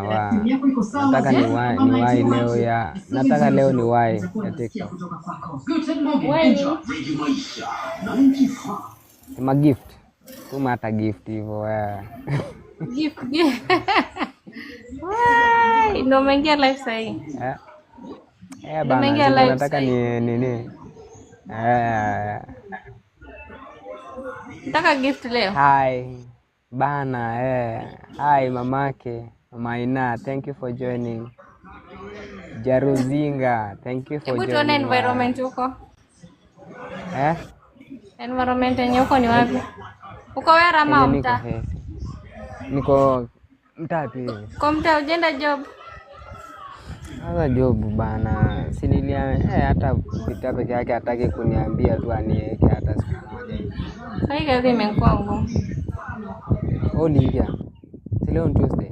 Wa nataka niwahi leo ya nataka leo niwahi ya TikTok. Why nini? Sema gift. Tuma hata gift hivyo eh. Gift, gift. Why? Ndio umeingia live sahii. Eh, eh Ndio bana, umeingia nilikuwa live nataka sahii. ni nini? Eh, Nataka gift leo. Hi bana eh. Hi mamake Maina, thank you for joining. Jaruzinga, thank you for Hebu tuone joining. Environment huko. Eh? Environment yenye huko ni wapi? Uko Wera ama Kenye niko mtaa? hesi. Niko mtaa tu hivi. Kwa mtaa ujenda job? Sasa job bana, si nilia hata kupita peke yake hataki kuniambia tu aniweke hata siku moja hivi. Sahii kazi imekuwa ngumu. Wewe uliingia? Si leo ni Tuesday.